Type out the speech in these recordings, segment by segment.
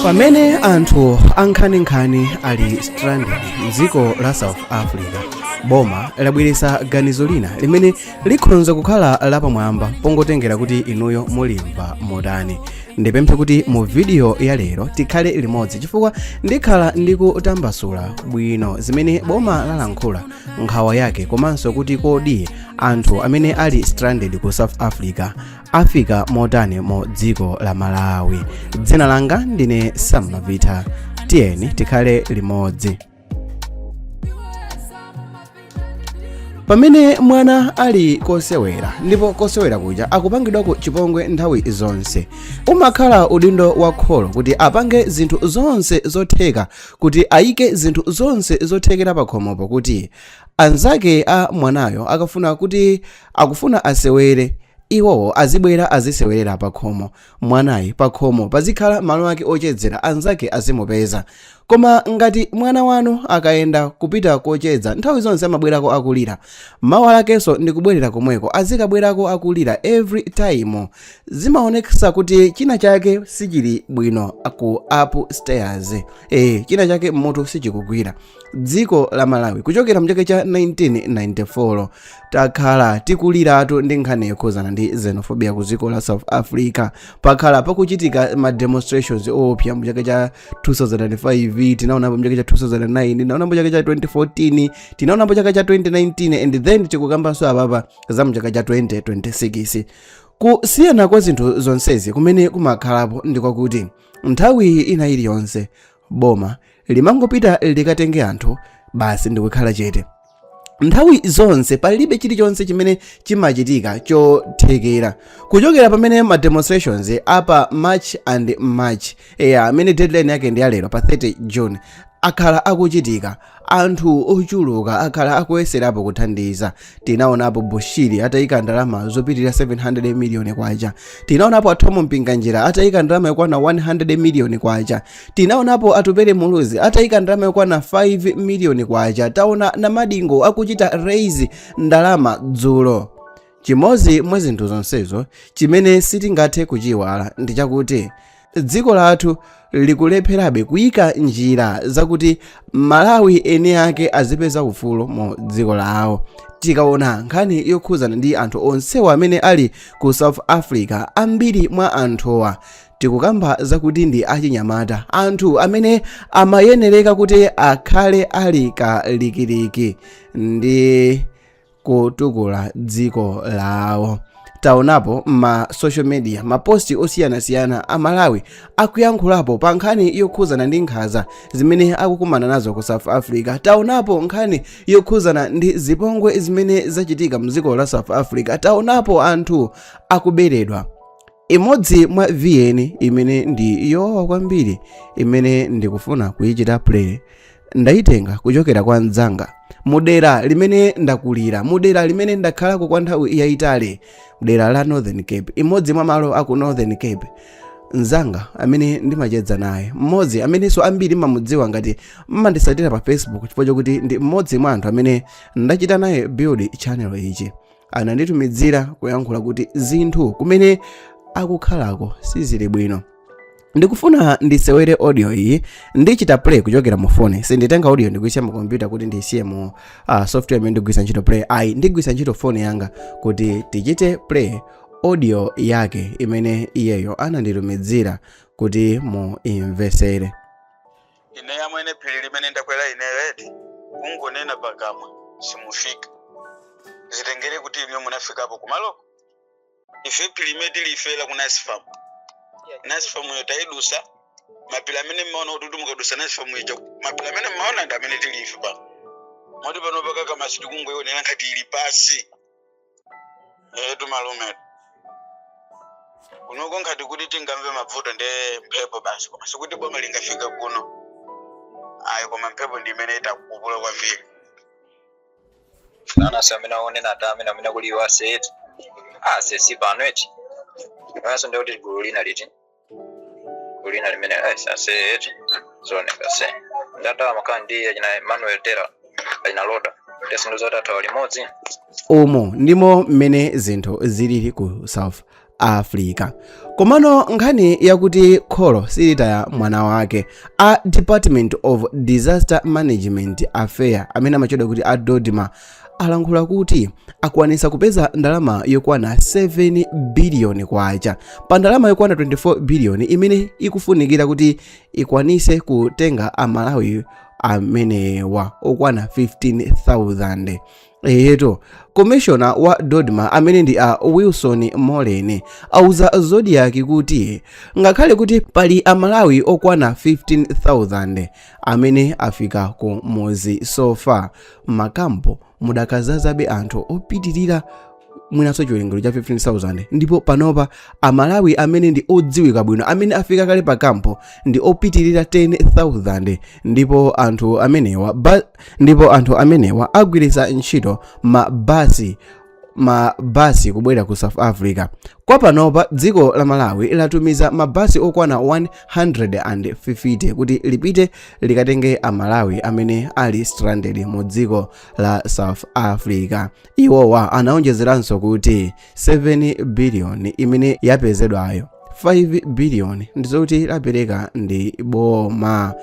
Pamene anthu ankhaninkhani ali stranded mdziko la South Africa, boma labweretsa ganizo lina limene likhonza kukhala lapamwamba pongotengera kuti inuyo mulimva motani. Ndipemphe kuti mu video ya lero tikhale limodzi chifukwa ndikhala ndikutambasula bwino zimene boma lalankhula, nkhawa yake, komanso kuti kodi anthu amene ali stranded ku South Africa afika motani mu dziko la Malawi. Dzina langa ndine Sam Mavita, tiyeni tikhale limodzi. Pamene mwana ali kosewera ndipo kosewera kuja akupangidwako chipongwe nthawi zonse, umakhala udindo wa kholo kuti apange zinthu zonse zotheka, kuti ayike zinthu zonse zothekera pakhomopo kuti anzake a mwanayo akafuna kuti akufuna asewere, iwowo azibwera azisewerera pakhomo. Mwanayi pakhomo pazikhala malo ake ochedzera, anzake azimupeza. Koma ngati mwana wanu akayenda kupita kochedza, nthawi zonse amabwerako akulira, mawa lakenso ndikubwerera komweko azikabwerako akulira every time, zimaonetsa kuti china chake sichili bwino ku upstairs, china chake mmutu sichikugwira. Dziko la Malawi kuchokera mchaka cha 1994 takhala tikuliratu ndi nkhani yokhuzana ndi xenophobia ku dziko la South Africa. Pakhala pakuchitika ma demonstrations oopsa. Mchaka cha 2005 tinaonapo, mchaka cha 2009 tinaonapo, chaka cha 2014 tinaonapo, chaka cha 2019, and then tikukambanso apapa za mchaka cha 2026. Kusiyana kwa zinthu zonsezi kumene kumakhalapo ndikwakuti nthawi ina iliyonse boma limangopita likatenge anthu basi ndikukhala chete. Nthawi zonse palibe chilichonse chimene chimachitika chothekera. Kuchokera pamene ma demonstrations apa March and March, eya, amene deadline yake ndi yalero pa 30 June, akhala akuchitika, anthu ochuluka akhala akuyeserapo kuthandiza. Tinaonapo Bushiri atayika ndalama zopitirira 700 miliyoni kwacha. Tinaonapo a Thom Mpinganjira atayika ndalama yokwana 100 miliyoni kwacha. Tinaonapo Atupele Muluzi atayika ndalama yokwana 5 miliyoni kwacha. Taona Namadingo akuchita raise ndalama dzulo. Chimodzi mwa zinthu zonsezo chimene sitingathe kuchiwala ndi chakuti dziko lathu likulepherabe kuyika njira zakuti Malawi eni ake azipeza ufulu mu dziko lawo. Tikaona nkhani yokhuzana ndi anthu onsewa amene ali ku South Africa, ambiri mwa anthuwa tikukamba zakuti ndi achinyamata, anthu amene amayenereka kuti akhale ali kalikiliki ndi kutukula dziko lawo. Taonapo ma social media maposti osiyanasiyana a Malawi akuyankhulapo pa nkhani yokhuzana ndi nkhanza zimene akukumana nazo ku South Africa. Taonapo nkhani yokhuzana ndi zipongwe zimene zachitika mdziko la South Africa. Taonapo anthu akuberedwa. Imodzi mwa VN imene ndi yowawa kwambiri imene ndikufuna kuyichita play, ndayitenga kuchokera kwa mdzanga mudera limene ndakulira, mudera limene ndakhalako kwa nthawi yayitali, dera la Northern Cape, imodzi mwa malo aku Northern Cape. Mzanga amene ndimachedza naye, mmodzi amenenso ambiri mmamudziwa ngati mmandisatira pa Facebook, chifukwa chokuti ndi mmodzi mwa anthu amene ndachita naye build channel ichi, ananditumidzira kuyankhula kuti zinthu kumene akukhalako sizili bwino. Ndikufuna ndisewere audio iyi. Ndichita play kuchokera mu phone. Sinditenga audio ndikuisiya mu computer kuti ndisiye mu software imene ndigwisa ntchito play, ayi. Ndigwisa ntchito phone yanga kuti tichite play audio yake imene iyeyo ananditumidzira kuti muimvesere. Ine amwene, phiri limene ndakwera ineyo eti, kungonena pakamwa simufika. Zitengere kuti inu munafikapo kumaloko. Ife phiri limene tili ifela ku Nasfam, Nasfam yo tayidusa. Mapiri amene mmaona kuti mukadusa Nasfam ija, mapiri amene mmaona ndi amene tili ife pano. Moti pano paKakamasi tikungoionera ngati ili pasi. Etu malume, kunoko nkhati kuti tingamve mavuto ndi mphepo basi, koma sikuti boma lingafika kuno ayi, koma mphepo ndi imene itakupula kwambiri. Anasi amene aonena ata amene kuliwa ase eti ase si pano eti amenso ndikuti gulu lina liti, gulu lina limene ase eti zooneka se ndatawa makhala ndi achina Emmanuel Tera, achina Loda ndesindo zoti athawa limodzi. Umo ndimo mmene zinthu zilili ku South Africa. Komano nkhani yakuti kholo silitaya mwana wake, a Department of Disaster Management Affair amene amatchedwa kuti a DoDMA alankhula kuti akwanisa kupeza ndalama yokwana 7 biliyoni kwacha pa ndalama yokwana 24 biliyoni imene ikufunikira kuti ikwanise kutenga Amalawi amenewa okwana 15,000. Eyeto, komishona wa DoDMA amene ndi a Wilson Moleni auza Zodiak kuti ngakhale kuti pali Amalawi okwana 15,000 amene afika ku muzi so far, makampo mudakazazabe anthu opitirira mwinanso chiwerengero cha 15,000, ndipo panopa Amalawi amene ndi odziwika bwino amene afika kale pa kampo ndi opitirira 10,000, ndipo anthu amenewa agwiritsa ntchito mabasi kubwera ku South Africa. Kwa panopa dziko la Malawi latumiza mabasi okwana 150 kuti lipite likatenge Amalawi amene ali stranded mu dziko la South Africa. Iwowa anaonjezeranso kuti 7 billion imene yapezedwayo, 5 billion ndizokuti lapereka ndi boma,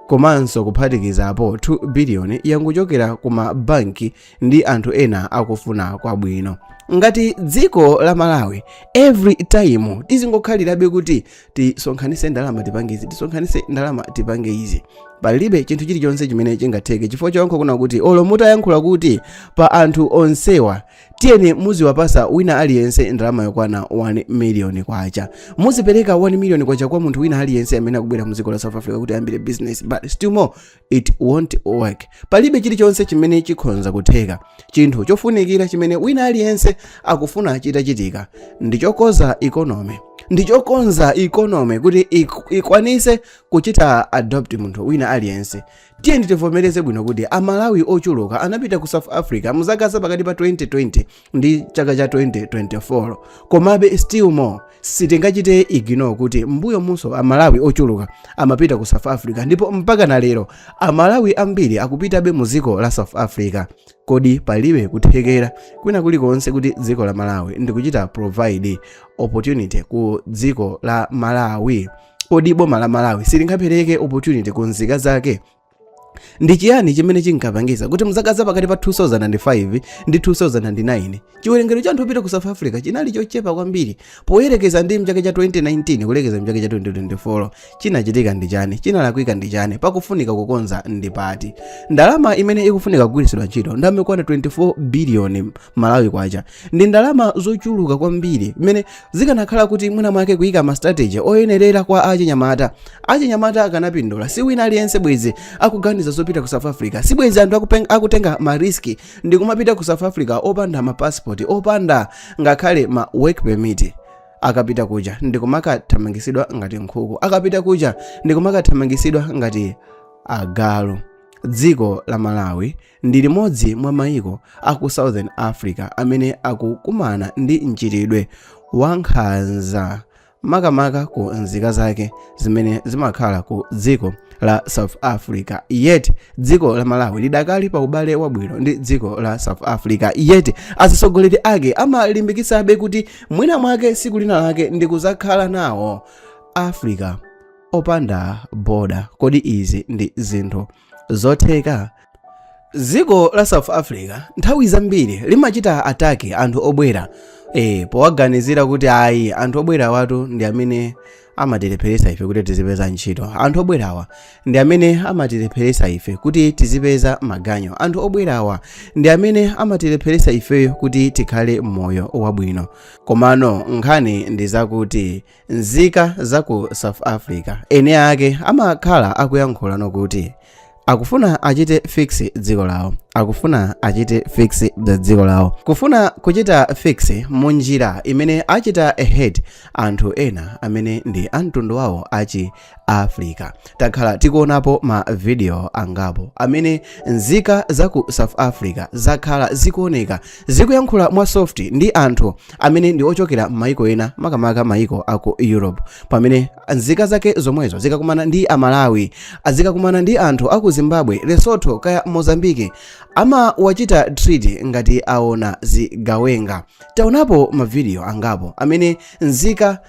komanso kuphatikizapo 2 billion yangochokera ku mabanki ndi anthu ena akufuna kwabwino. Ngati dziko la Malawi every time tizingokhalirabe kuti tisonkhanise ndalama, tipange izi, tisonkhanise ndalama, tipange izi, palibe chinthu chilichonse chimene chingatheke, chifukwa choyankha kuna kuti olo mutayankhula kuti pa anthu onsewa tiyeni muziwapasa wina aliyense ndalama yokwana 1 million kwacha, muzipereka 1 million kwacha kwa munthu wina aliyense amene akubwera mu dziko la South Africa kuti ayambire business, but still more it won't work. Palibe chilichonse chimene chikhonza kutheka. Chinthu chofunikira chimene wina aliyense akufuna chitachitika ndichokonza economy, ndichokonza economy kuti ikwanise kuchita adopt munthu wina aliyense. Tiye tivomereze bwino kuti Amalawi ochuluka anapita ku South Africa muzaka za pakati pa 2020 ndi chaka cha 2024. Komabe still more sitingachite ignore kuti mbuyo munso Amalawi ochuluka amapita ku South Africa, ndipo mpaka na lero Amalawi ambiri akupitabe mu dziko la South Africa. Kodi palibe kuthekera kwina kulikonse kuti dziko la Malawi ndikuchita provide opportunity ku dziko la Malawi? Kodi boma la Malawi silingapereke opportunity ku nzika zake? Ndi chiyani chimene chinkapangisa kuti mzaka za pakati pa 2005 ndi 2009 chiwerengero cha anthu opita ku South Africa chinali chochepa kwambiri poyerekeza ndi mchaka cha 2019 kulekeza mchaka cha 2024? Chinachitika ndi chani? Chinalakwika ndi chani? Pakufunika kukonza ndi pati? Ndalama imene ikufunika kugwiritsidwa ntchito, ndalama yokwana 24 biliyoni Malawi kwacha, ndi ndalama zochuluka kwambiri imene zikanakhala kuti mwina mwake kuyika ma strategy oyenerera kwa achinyamata, achinyamata akanapindula. Si wina aliyense bwezi akuganiza zopita ku South Africa, si bwezi anthu akutenga ma risk ndi kumapita ku South Africa opanda ma passport, opanda ngakhale ma work permit. Akapita kuja ndikumakathamangisidwa ngati nkhuku, akapita kuja ndikumakathamangisidwa ngati agalu. Dziko la Malawi ndi limodzi mwa mayiko aku Southern Africa amene akukumana ndi mchitidwe wa nkhanza, makamaka ku nzika zake zimene zimakhala ku dziko la South Africa. Yet dziko la Malawi lidakali pa ubale wabwino ndi dziko la South Africa, yet atsogoleri ake amalimbikisabe kuti mwina mwake siku lina lake ndikuzakhala nawo Africa opanda border. Kodi izi ndi zinthu zotheka? Dziko la South Africa nthawi zambiri limachita attack anthu obwera powaganizira kuti ayi, anthu obwera watu ndi amene amatilepheresa ife kuti tizipeza ntchito, anthu obwerawa ndi amene amatilepheresa ife kuti tizipeza maganyo, anthu obwerawa ndi amene amatilepheresa ifeyo kuti tikhale moyo wabwino. Komano nkhani ndi zakuti nzika za ku South Africa ene ake amakhala akuyankhula nokuti akufuna achite fix dziko lawo, akufuna achite fix dziko lawo, kufuna kuchita fix munjira imene achita hate anthu ena amene ndi amtundu wawo achi Africa. Takhala tikuonapo ma video angapo amene nzika za ku South Africa zakhala zikuoneka zikuyankhula mwa soft ndi anthu amene ndi ochokera m'mayiko ena, makamaka mayiko aku Europe, pamene nzika zake zomwezo zikakumana ndi Amalawi, azikakumana ndi anthu aku Zimbabwe, Lesotho kaya Mozambique, amawachita treat ngati aona zigawenga. Taonapo mavidiyo angapo amene nzika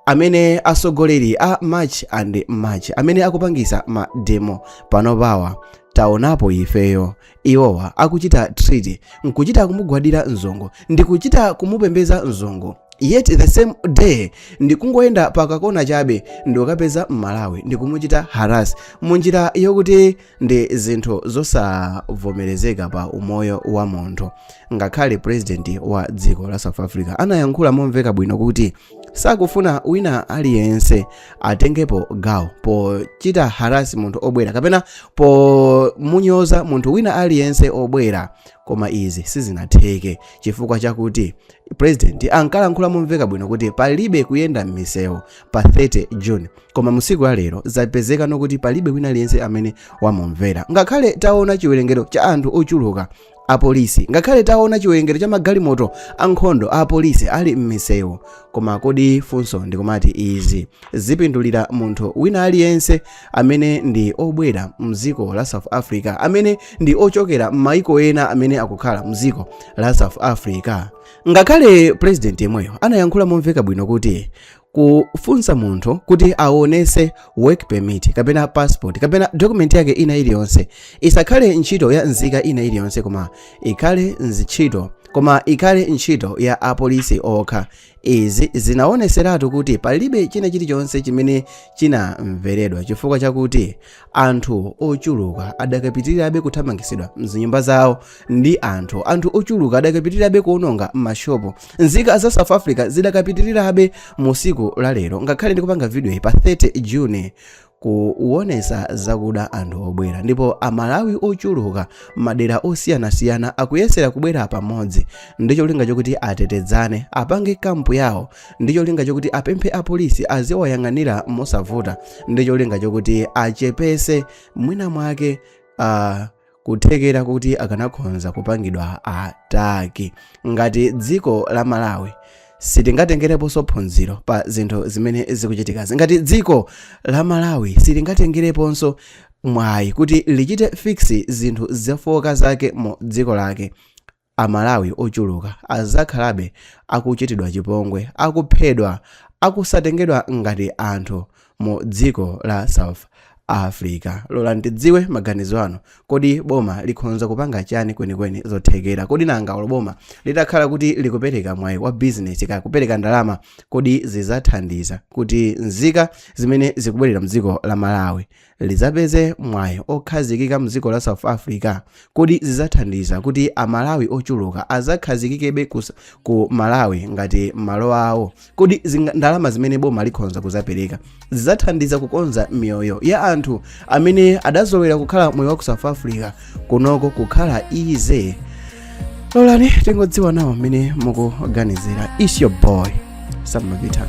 Amene atsogoleri a March and March amene akupangisa ma demo panopawa, taonapo ifeyo iwowa akuchita treat, nkuchita kumugwadira mzungu, ndikuchita kumupembeza mzungu, yet the same day ndikungoyenda pakakona chabe ndikukapeza Mmalawi ndikumuchita harass munjira yokuti ndi zinthu zosavomerezeka pa umoyo wa munthu. Ngakhale president wa dziko la South Africa anayankhula momveka bwino kuti sakufuna wina aliyense atengepo gawo pochita harass munthu obwera kapena pomunyoza munthu wina aliyense obwera, koma izi sizinatheke chifukwa chakuti president ankalankhula momveka bwino kuti palibe kuyenda m'misewu pa 30 June. Koma musiku la lero zapezeka nokuti palibe wina aliyense amene wamumvera, ngakhale taona chiwerengero cha anthu ochuluka apolisi, ngakhale taona chiwerengero cha magalimoto ankhondo a apolisi ali m'misewu. Koma kodi funso ndikumati, izi zipindulira munthu wina aliyense amene ndi obwera mdziko la South Africa, amene ndi ochokera m'maiko ena amene akukhala mdziko la South Africa? Ngakhale president yemweyo anayankhula momveka bwino kuti kufunsa munthu kuti aonese work permit kapena passport kapena document yake ina iliyonse isakhale ntchito ya nzika ina iliyonse, koma ikhale ntchito ya apolisi okha. Izi zinaoneseratu kuti palibe china chilichonse chimene chinamveredwa, chifukwa chakuti anthu ochuluka adakapitirirabe kuthamangisidwa mzinyumba zawo ndi anthu ochuluka adakapitirirabe kuononga m'mashopo. Nzika za South Africa zidakapitirirabe mu siku la lero, ngakhale ndikupanga video iyi pa 30 June, kuonesa zakuda anthu obwera. Ndipo Amalawi ochuluka madera osiyanasiyana akuyesera kubwera pamodzi ndi cholinga chokuti atetezane, apange camp yawo, ndi cholinga chokuti apemphe apolisi aziwayang'anira mosavuta, ndi cholinga chokuti achepese mwina mwake kuthekera kuti akanakhonza kupangidwa attack. Ngati dziko la Malawi sitingatengereponso phunziro pa zinthu zimene zikuchitikazi, ngati dziko la Malawi silingatengereponso mwayi kuti lichite fix zinthu zofoka zake mu dziko lake, Amalawi ochuluka azakhalabe akuchitidwa chipongwe, akuphedwa, akusatengedwa ngati anthu mu dziko la South Africa. Lola ndidziwe maganizo anu. Kodi boma likhonza kupanga chani kwenikweni zothekera? Kodi nanga olo boma litakhala kuti likupereka mwayi wa bizinesi kaya kupereka ndalama, kodi zizathandiza kuti nzika zimene zikubwerera mdziko la Malawi lizapeze mwayi okhazikika mdziko la South Africa? Kodi zizathandiza kuti Amalawi ochuluka azakhazikikebe ku Malawi ngati malo awo? Kodi ndalama zimene boma likhonza kuzapereka zizathandiza kukonza miyoyo ya anthu amene adazolowera kukhala moyo wa ku South Africa kunoko kukhala easy? Lolani tingodziwa nawo mmene mukuganizira. Is your boy Samavita.